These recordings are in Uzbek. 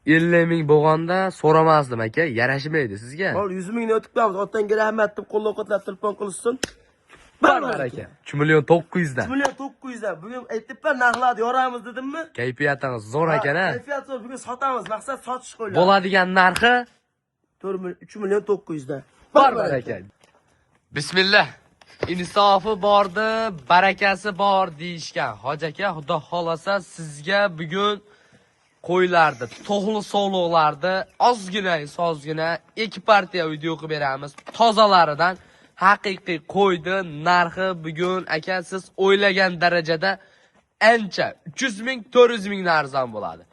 50 ming bo'lganda so'ramasdim aka, yarashmaydi sizga. Hol 100 mingni o'tkazamiz. Otangga rahmat deb qo'llab-quvvatlab telefon qilishsin. Bor aka. 3 million 900 3 dan. million 900 dan. Bugun aytibman, narxlarni yoramiz dedimmi? Kayfiyatingiz zo'r ekan a. Kayfiyat zo'r. Bugun sotamiz. Maqsad sotish qo'ylar. Bo'ladigan narxi 4 million 3 million 900 dan. bor aka. Bismillah. Insofi bordi, barakasi bor deyishgan. Hoji aka, Xudo xolasa sizga bugun qo'ylarni, to'g'li sovliqlarni ozgina, sozgina ikki partiya video qilib beramiz. Tozalaridan haqiqiy qo'ydi narxi bugun aka siz o'ylagan darajada ancha 300 ming, 400 ming arzon bo'ladi.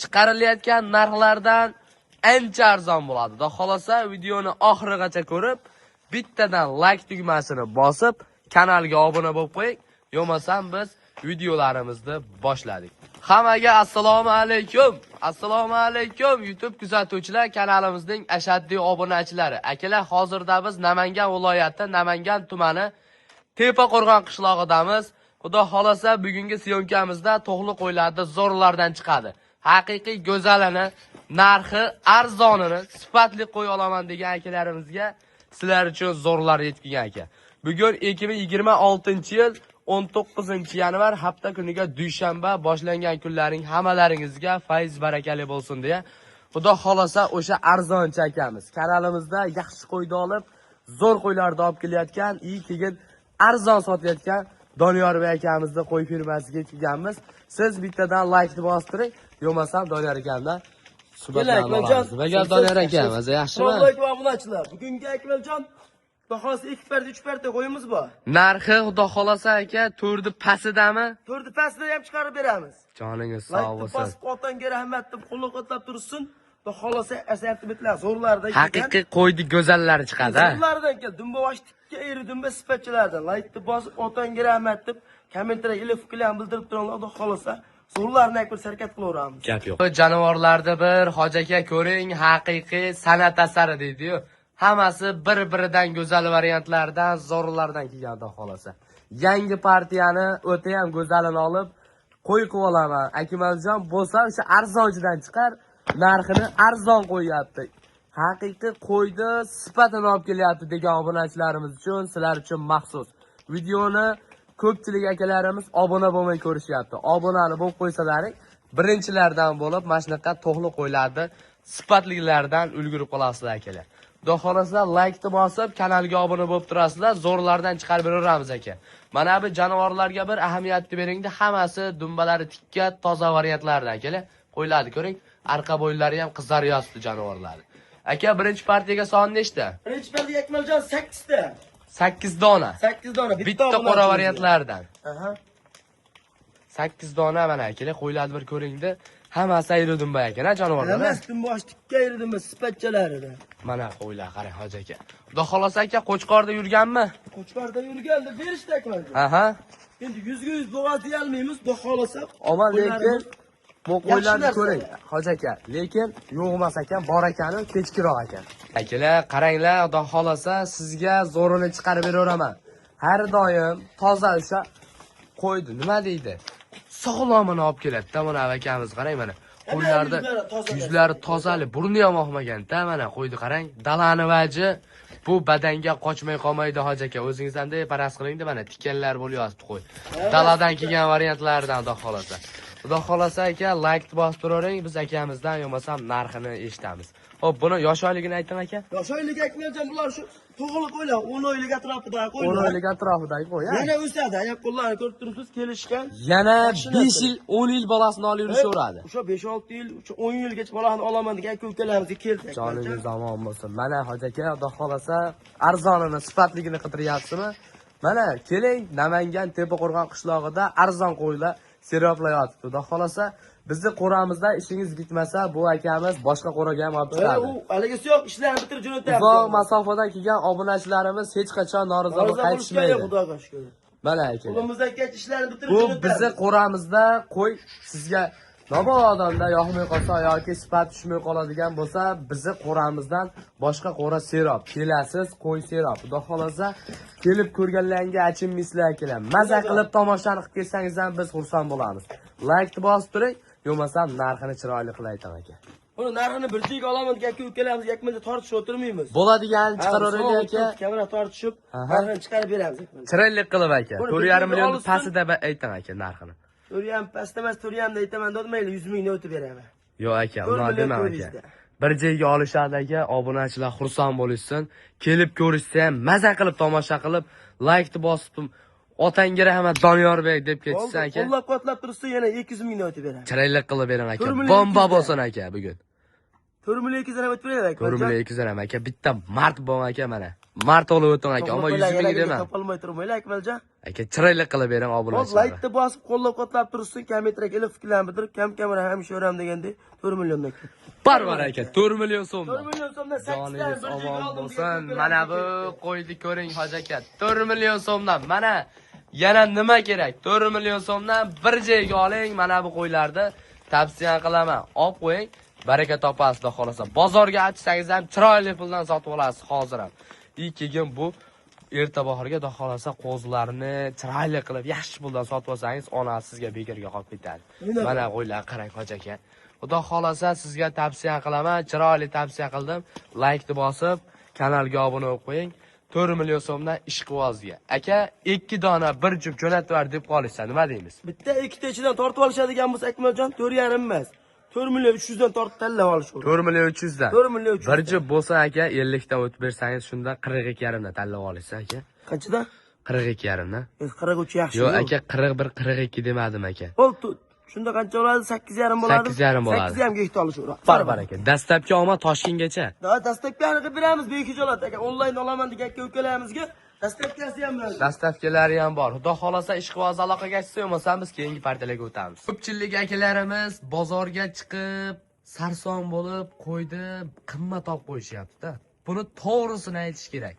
Chiqarilayotgan narxlardan ancha arzon bo'ladi. Xudo xolasa videoni oxirigacha ko'rib, bittadan like tugmasini bosib, kanalga obuna bo'lib qo'ying. Yo'masam biz videolarimizni boshladik. Hammaga assalomu alaykum. Assalomu alaykum YouTube kuzatuvchilar, kanalimizning ashaddiy obunachilari. Akalar, hozirda biz Namangan viloyati, Namangan tumani Tepaqo'rg'on qishlog'idamiz. Xudo xolasa bugungi syomkamizda to'g'li qo'ylarni zo'rlardan chiqadi. Haqiqiy go'zalini, narxi arzonini, sifatli qo'y olaman degan akalarimizga sizlar uchun zo'rlar yetib kelgan aka. Bugun 2026-yil 19-yanvar hafta kuniga dushanba boshlangan kunlaring hammalaringizga fayz barakali bo'lsin deya. Xudo xolasa o'sha arzonchi akamiz. Kanalimizda yaxshi qo'yni olib, zo'r qo'ylarni olib kelayotgan, keyin arzon sotayotgan Doniyorbek akamizni qo'y firmasiga kelganmiz. Siz bittadan like-ni bostiring, yo'masam Doniyor akamdan suhbatlarni Akmaljon. olamiz. Nima gap Doniyor akam, o'zi yaxshimi? Assalomu alaykum obunachilar. Bugungi Akmaljon bahosi 2 parta 3 parta qo'yimiz bor. Narxi xudo xolasa aka to'rdi pastidami? To'rdi pastida ham chiqarib beramiz. Joningiz sog' Like bo'lsin. bosib otangga rahmat deb qo'llab-quvvatlab tursin. Xudo xolasa assortimentlar zo'rlardan kelgan. Haqiqiy qo'ydi go'zallari chiqadi. Ha? Zo'rlardan kelgan. Dumba bosh tikka eri dumba sifatchilardan. Like bosib otangga rahmat deb kommentariy ila fikrlarni bildirib turinglar. Xudo xolasa zo'rlarni akbar harakat qilaveramiz. Gap yo'q. Jonivorlarni bir hoji aka ko'ring, haqiqiy san'at asari deydi-yu. Hammasi bir-biridan go'zal variantlardan, zo'rlardan kelgan xudo xolasa. Yangi partiyani o'ta ham go'zalini olib qo'y qilib olaman. Akmaljon bo'lsa o'sha arzonchidan chiqar, narxini arzon qo'yyapti. Haqiqiy qo'yni sifatini olib kelyapti degan obunachilarimiz uchun, sizlar uchun maxsus. Videoni ko'pchilik akalarimiz obuna bo'lmay ko'rishyapti. Obunani bo'lib qo'ysalaring, birinchilardan bo'lib mana shunaqa to'g'li qo'ylarni sifatlilardan ulgurib qolasizlar akalar. Xudo xohlasa like-ni bosib, kanalga obuna bo'lib turasizlar, zo'rlardan chiqarib beraveramiz aka. Mana bu jonivorlarga bir ahamiyatni beringda, hammasi dumbalari tikka, toza variantlardan akalar. Qo'ylarni ko'ring, arqa bo'ylari ham qizarib yotibdi jonivorlarni. Aka, birinchi partiyaga son nechta? Birinchi parta Akmaljon 8 ta. 8 dona. 8 dona. Bitta qora obunachimizga. variantlardan. Aha. 8 dona mana akalar, qo'ylarni bir ko'ringda. Hammasi ayri dumba ekan, ha jonivorlar. Ha? Hammasi dumba bosh tikka eri dumba sifatchalarida. Mana qo'ylar qarang hoji aka. Xudo xolasa aka Qo'chqorda yurganmi? Qo'chqorda yurganda berishdi Akmaljon. Aha. Endi 100 ga 100 bo'g'az deyolmaymiz, xudo xolasa. Omon lekin qo'ylarimiz bu qo'ylarni narsa. ko'ring hoji aka. Lekin yo'q emas ekan, bor ekani kechkiroq ekan. Akalar, qaranglar, xudo xolasa sizga zo'rini chiqarib beraveraman. Har doim toza o'sha qo'ydi, nima deydi? Sog'lomini olib keladi-da mana akamiz qarang mana. Qo'ylarda yuzlari toza. Yuzlari tozali, burni ham oqmagan-da mana qo'ydi qarang. Dalani vaji bu badanga qochmay qolmaydi hoji aka. O'zingiz ham paras qilingda mana tikanlar bo'lib yotibdi qo'y. Daladan kelgan variantlardan xudo xolasa. Xudo xolasa aka like bosib turavering, biz akamizdan yo'masam narxini eshitamiz. Xo'p, buni yosh oyligini ayting aka. Yosh oylik Akmaljon bular shu to'g'ri qo'ylar, 10 oylik atrofidagi 10 qo'ylar. Oylik atrofidagi qo'y, ha? Yana o'sadi, oyoq qo'llarini ko'rib turibsiz, kelishgan. Yana Yaxshi 5 narsa. Yil, 10 yil bolasini olib yurishaveradi. O'sha 5-6 yil, o'sha 10 yilgacha bolani olaman degan aka ukalarimizga keldi. Joningiz omon bo'lsin. Mana hoji aka, xudo xolasa arzonini, sifatligini qidiryapsizmi? Mana keling, Namangan Tepaqo'rg'on qishlog'ida arzon qo'ylar seroblayotibdi. Xudo xolasa bizni qo'ramizda ishingiz bitmasa, bu akamiz boshqa qo'raga ham olib Ha, chiqadi. u haligisi yo'q, ishlarni bitirib jo'natamiz. Uzoq masofadan kelgan obunachilarimiz hech qachon norizo bo'lib Norozi bo'lishgan yo'q, qaytishmaydi. Xudoga shukr. Mana aka. Qo'limizdan kelgan ishlarni bitirib Bu jo'natamiz. bizni qo'ramizda qo'y sizga mabodo yoqmay qolsa yoki sifat tushmay qoladigan bo'lsa, bizni qo'ramizdan boshqa qo'ra serob. Kelasiz, qo'y serob. Xudo xolasa kelib ko'rganlarga achinmaysizlar akalar. Maza qilib tomoshani qilib kelsangiz ham biz xursand bo'lamiz. Like bosib turing, yo'masam narxini chiroyli qilib aytaman aka. Buni narxini bir joyga olaman degan aka ukalarimiz yakmanda tortishib o'tirmaymiz. Bo'ladiganini chiqaraveraylik aka. Kamera tortishib, Aha. narxini chiqarib beramiz. Akmaljon. Chiroyli qilib aka. Buni 4,5 bir million olsin. pastida ayting aka narxini. 4,5 pastda emas, 4,5 da aytaman dedim, mayli 100 mingdan o'tib beraman. Yo'q aka, 4 unday million demang aka. 400 da. Bir joyga olishadi aka, obunachilar xursand bo'lishsin. Kelib ko'rishsa ham maza qilib tomosha qilib, laykni bosib, otangga rahmat Doniyorbek deb ketishsa aka. Qo'llab-quvvatlab tursa yana 200 mingdan o'tib beraman. Chiroyli qilib bering aka. 4 million Bomba 200 da. bo'lsin aka bugun. 4 million 200 ham o'tib beraman. 4 million 200 ham aka, bitta mard bo'ng aka mana. Mard olib o'ting aka, ammo 100 ming demang. Topolmay turmaylik Akmaljon. Aka chiroyli qilib bering Hop, obunachilarga. laykni bosib qo'llab-quvvatlab tursin, kommentariyga ilib fikrlarni bildirib, kam rahmat sho'ram degandek 4 milliondan ketdi. Barbar aka, 4 million so'mdan. 4 million so'mdan 8 ta Joningiz bir joyga omon oldim. bo'lsin. Mana bu qo'yni ko'ring hoji aka. 4 million so'mdan. Mana yana nima kerak? 4 million so'mdan bir joyga oling mana bu qo'ylarni. Tavsiya qilaman. Olib qo'ying. Baraka topasiz, xudo xolasa. Bozorga ochsangiz ham chiroyli puldan sotib olasiz hozir ham. И keyin bu erta bahorga xudo xolasa qo'zilarni chiroyli qilib yaxshi puldan sotib olsangiz, onasi sizga bekorga qolib ketadi. Endi- Mana qo'ylar qarang hoji aka. Xudo xolasa sizga tavsiya qilaman, chiroyli tavsiya qildim. Laykni bosib, kanalga obuna bo'lib qo'ying. 4 million so'mdan ishqibozga. Aka, 2 dona bir juft jo'natib yubar deb qolishsa, nima deymiz? Bitta ikkita ichidan tortib olishadigan bo'lsa Akmaljon 4,5 emas. 4 million 300 dan tortib tanlab olishadi. 4 million 300 dan. 4 million 300. Bir juft bo'lsa aka 50 dan o'tib bersangiz, shunda 42,5 dan tanlab olishsa aka. Qanchadan? 42,5 dan. 43 yaxshi. Yo'q aka, 41 42 demadim aka. Bo'ldi. Shunda qancha bo'ladi? 8,5 bo'ladi. 8,5 bo'ladi. 8,5 ga ikkita olishaveradi. Barbar aka. Dastlabki omad Toshkentgacha. Da dastlabkini qilib beramiz behijolat aka. Onlayn olaman degan aka ukalarimizga dastlabkisi ham mavjud. Dastavkalari ham bor. Xudo xolasa ishqiboz aloqaga chiqsa, bo'lmasa biz keyingi partiyalarga o'tamiz. Ko'pchilik akalarimiz bozorga chiqib, sarson bo'lib, qo'yni qimmat olib qo'yishyapti-da. Buni to'g'risini aytish kerak.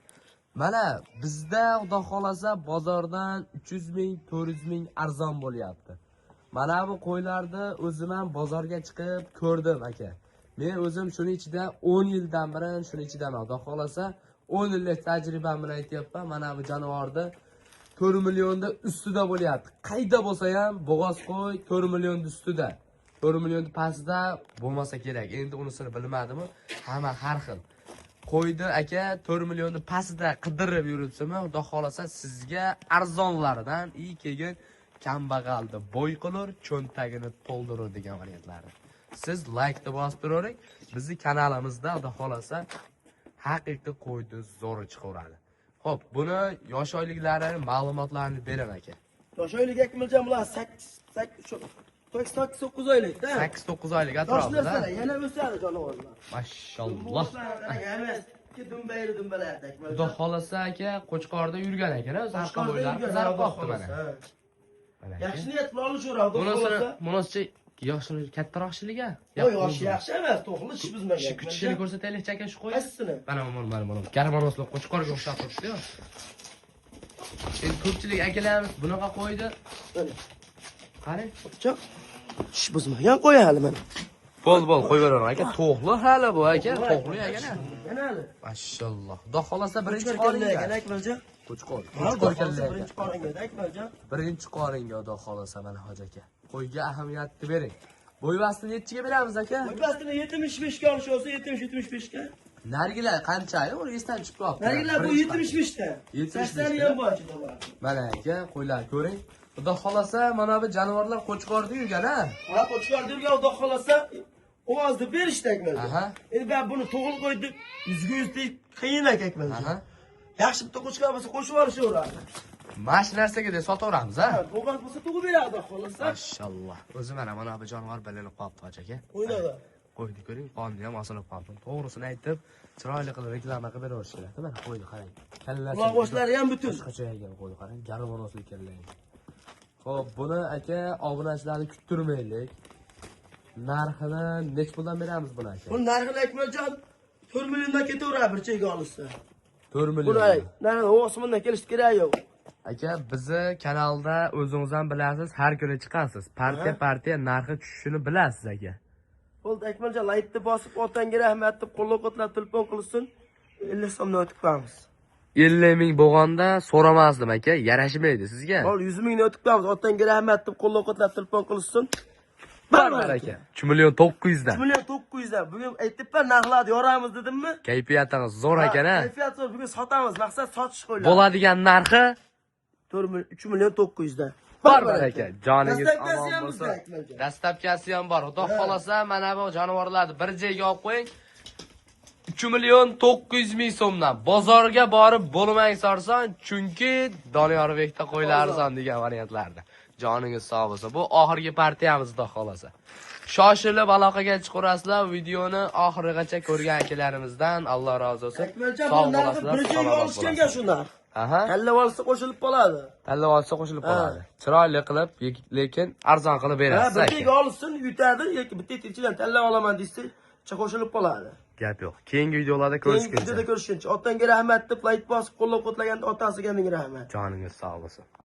Mana bizda xudo xolasa bozordan 300 ming, 400 ming arzon bo'lyapti. Mana bu qo'ylarni o'zim ham bozorga chiqib ko'rdim aka. Men o'zim shuni ichida 10 yildan beri shuni ichidaman. Xudo xolasa 10 yillik tajribam bilan aytyapman. Mana bu jonivorni 4 millionda ustida bo'lyapti. Qayda bo'lsa ham bo'g'oz qo'y 4 millionda ustida. 4 millionda pastida bo'lmasa kerak. Endi unisini bilmadim. Hamma har xil. Qo'yni aka 4 millionni pastida qidirib yuribsizmi? Xudo xolasa sizga arzonlaridan i keyin kambag'alni bo'y qilur, cho'ntagini to'ldirur degan variantlari. Siz laykni bosib turavering. Bizni kanalimizda xudo xolasa haqiqiy qo'yni zo'ri chiqaveradi. Xo'p, buni yosh oyliklari ma'lumotlarini beraman aka. Yosh oylik Akmaljon bular 8 8 8 9 oylik-da. 8-9 oylik Yoshlar atrofida. sana yana o'sadi jonivorlar. Mashalloh. Emas, ikki dumba eri dumbalardi Akmaljon. Xudo xolasa aka qo'chqorda yurgan ekan, o'zi arqa bo'ylari qizarib qolibdi mana. Mana aka. Yaxshi niyat bilan olishaveradi. Xudo Bunisi xolasa. bunisi yoshini kattaroq shiliga. Yo'q, yoshi yaxshi emas, to'g'ri ish buzmagan. Shu kuchishini ko'rsataylikchi aka shu qo'y. Qaysisini? Mana mana mana mana. Garmonosli qo'chqorga o'xshab turibdi-yu. Endi ko'pchilik akalarimiz bunaqa qo'ydi. Mana. Qarang. Pichoq. Ish buzmagan qo'y hali mana. Bo'l bo'l qo'yaveraman aka. To'g'li hali bu aka, to'g'li aka. Yana hali. Mashalloh. Xudo xolasa birinchi Qo'chqor qoringa. ekan Akmaljon. Qo'chqor. Xudo Qo'chqor xolasa kalla. birinchi qoringa Akmaljon. Birinchi qoringa xudo xolasa mana hoji aka. Qo'yga ahamiyatni bering. Bo'yvasini nechiga beramiz aka? Qo'ybastini 75 ga olish olsa 70 75 ga. Nargilar qancha? U esdan chiqib qolibdi. Nargilar bu Birinchi 75 ta. 75 80 ta. ham bor ichida bor. Mana aka, qo'ylar ko'ring. Xudo xolasa mana bu jonivorlar qo'chqorda yurgan a. Ha, qo'chqor yurgan xudo xolasa ovozni berishdi Akmaljon. Aha. Endi ben buni to'g'ri qo'ydi 100 ga 100 deyip qiyin aka Akmaljon. Aha. Yaxshi bitta qo'chqor bo'lsa qo'shib olishaveradi. Mana shu narsaga deb sotaveramiz a. Ha, bo'g'oz bo'lsa tug'ib beradi xudo xolasa. Mashalloh. O'zi mana mana bu jonivor bilinib qolibdi hoji aka. O'ynadi. Qo'yni ko'ring, qonni ham osilib qolibdi. To'g'risini aytib, chiroyli qilib reklama qilib beraverish kerak. Mana qo'yni qarang. Kallasi. Quloq boshlari ham butun. Boshqacha ekan qo'yni qarang, garmonosli kalla. Xo'p, buni aka obunachilarni kuttirmaylik. Narxini nech puldan beramiz buni aka? Buni narxini Akmaljon 4 milliondan ketaveradi bir chega olishsa. 4 Buni million. narxi osmondan kelish kerak yo'q. Aka, bizni kanalda o'zingiz ham bilasiz, har kuni chiqasiz. Partiya partiya narxi tushishini bilasiz aka. Bo'ldi Akmaljon laykni bosib otangga rahmat deb qo'llab-quvvatlab telefon qilsin. 50 so'mdan o'tib qo'yamiz. 50 ming bo'lganda so'ramasdim aka, yarashmaydi sizga. Hol 100 mingdan o'tib qo'yamiz. Otangga rahmat deb qo'llab-quvvatlab telefon qilsin. Bar baraka. 3 million 900 dan. 3 million 900 dan. Bugun aytibman, narxlarni yoramiz dedimmi? Kayfiyatingiz zo'r ekan a. Kayfiyat zo'r. Bugun sotamiz. Maqsad sotish qo'ylar. Bo'ladigan narxi 4 million 3 million 900 dan. bor baraka. Joningiz Dastlabkasi omon ham bo'lsin. bizda, Akmaljon. Dastlabkasi ham bor. Xudo xolasa mana bu jonivorlarni bir joyga olib qo'ying. 3 million 900 ming so'mdan bozorga borib bo'lmang sarson, chunki Doniyorbekda qo'ylar arzon degan variantlarda. Joningiz sog' bo'lsin. Bu oxirgi partiyamiz xudo xolasa. Shoshilib aloqaga chiqarasizlar, videoni oxirigacha ko'rgan akalarimizdan Alloh rozi bo'lsin. Akmaljon, Sog' bu narxi bo'lasizlar, bir joyga salomat olishganga bo'lasizlar. shu narx. Aha. Tanlab olsa qo'shilib qoladi. Tanlab olsa qo'shilib qoladi. Chiroyli qilib, lekin arzon qilib Ha, berasiz. bir aka. joyga olsin, yutadi yoki bitta ichidan tanlab olaman desa, qo'shilib qoladi. Gap yo'q. Keyingi videolarda Keyingi ko'rishguncha. videoda ko'rishguncha. Otangga rahmat deb like bosib qo'llab-quvvatlaganda otasiga ming rahmat. Joningiz sog' bo'lsin.